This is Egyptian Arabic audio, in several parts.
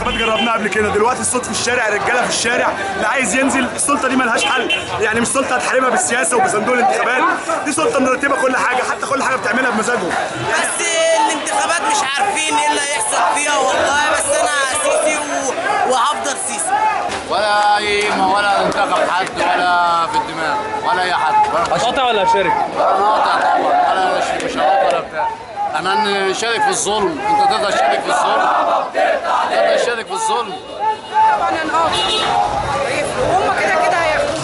الانتخابات جربناها قبل كده، دلوقتي الصوت في الشارع، الرجالة في الشارع اللي عايز ينزل. السلطة دي مالهاش حل، يعني مش سلطة هتحاربها بالسياسة وبصندوق الانتخابات، دي سلطة مرتبه كل حاجة، حتى كل حاجة بتعملها بمزاجهم. بس الانتخابات مش عارفين ايه اللي هيحصل فيها والله. بس انا سيسي وهفضل سيسي. ولا قيمة ولا انتخب حد ولا في الدماغ ولا اي حد. هتقاطع ولا هتشارك؟ انا قاطع طبعا، ولا مش هقاطع ولا بتاع. انا نشارك في الظلم، انت تقدر تشارك في الظلم؟ تقدر تشارك في الظلم؟ طبعا هنقاطع، هم كده كده هياخدوا،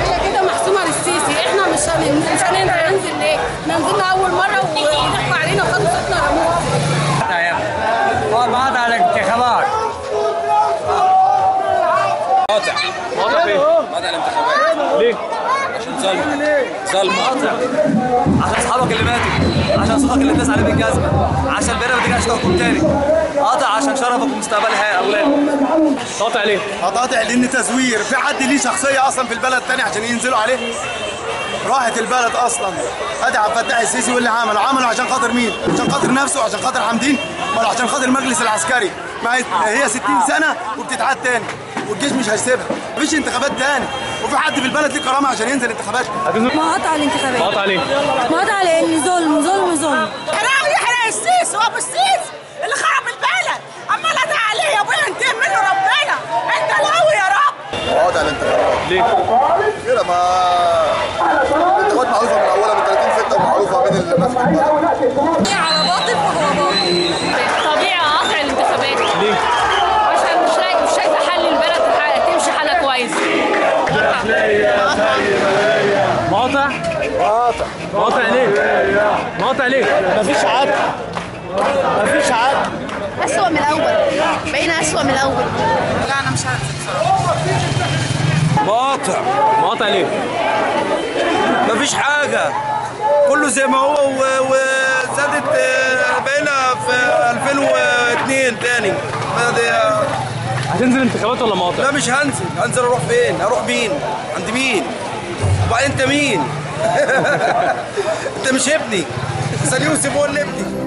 هي كده محسومة للسيسي. احنا مش هننزل ليه؟ احنا نزلنا اول مرة وضحكوا علينا وخدوا صوتنا رموه. مقاطع الانتخابات. قاطع. مقاطع فين؟ مقاطع الانتخابات. ليه؟ عشان ظلم. ظلم. قاطع عشان اصحابك اللي ماتوا، عشان صوتك اللي اتداس عليه بالجزمه، عشان البنات ما ترجعش تحكم تاني. قاطع عشان شرفك ومستقبلها اولادك. قاطع ليه؟ قاطع لان تزوير، في حد ليه شخصية اصلا في البلد تاني عشان ينزلوا عليه؟ راحت البلد اصلا. ادي عبد الفتاح السيسي واللي عمله، عمله عشان خاطر مين؟ عشان خاطر نفسه، عشان خاطر حمدين، ولا عشان خاطر المجلس العسكري؟ ما هي 60 سنة وبتتعاد تاني، والجيش مش هيسيبها، مفيش انتخابات تاني، وفي حد في البلد ليه كرامة عشان ينزل انتخابات؟ مقاطع الانتخابات. مقاطع ليه؟ مقاطع لان ظلم ظلم ظلم. حرام يحرق السيسي وابو السيسي اللي خرب البلد، عمال ادعي عليه يا ابويا انتقم منه ربنا، انت القوي يا رب. مقاطع الانتخابات. ليه؟ كده ما الانتخابات معروفة من اولها من 30/6 ومعروفة مين اللي ماسك البلد. على باطل فهو باطل. طبيعي اقاطع الانتخابات. ليه؟ عشان مش شايفه حل البلد تمشي حالها كويس. مقاطع؟ مقاطع. مقاطع ليه؟ مقاطع ليه؟ مفيش عدل. مفيش عدل. أسوأ من الأول، بقينا أسوأ من الأول. لا أنا مش هنزل بصراحة. مقاطع. مقاطع ليه؟ مفيش حاجة، كله زي ما هو وزادت، بقينا في 2002 تاني. هتنزل انتخابات ولا مقاطع؟ لا مش هنزل، هنزل اروح فين؟ هروح مين؟ عند مين؟ وبعدين انت مين؟ انت مش ابني، سالي يوسف هو اللي ابني.